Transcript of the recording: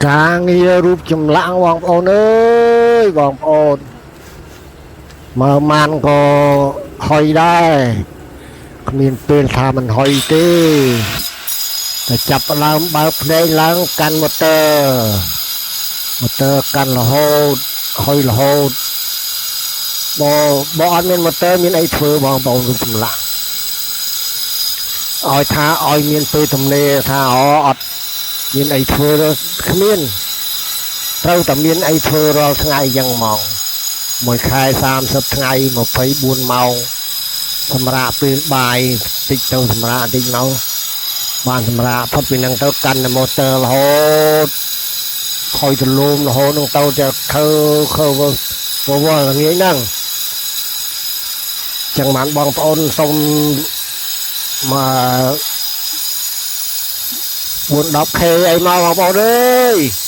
ការងាររូបចម្លាក់បងប្អូនអើយបងប្អូនមើលម៉ានក៏ហុយដែរគ្មានពេលថាមិនហុយទេតែចាប់ផ្ដើមបើកភ្នែកឡើងកាន់ម៉ូទ័រម៉ូទ័រកាន់រហូតហុយរហូតបើបើអត់មានម៉ូទ័រមានអីធ្វើបងប្អូនរូបចម្លាក់ឲ្យថាឲ្យមានពេលទំនេរថាអូអត់មានអីធ្វើទេគ្មាន ត្រូវតែមានអីធ្វើរាល់ថ្ងៃយ៉ាងហ្មងមួយខែ30ថ្ងៃ24ម៉ោងសម្រាប់ពេលបាយតិចទៅសម្រាប់តិចមកបានសម្រាប់ផុតពីនឹងទៅកាន់តែម៉ូទ័ររហូតខយទលំរហូតនឹងទៅតែខើខើវវល់ងាយហ្នឹងចឹងបានបងប្អូនសូមមក4 10K អីមកបងប្អូនអើយ។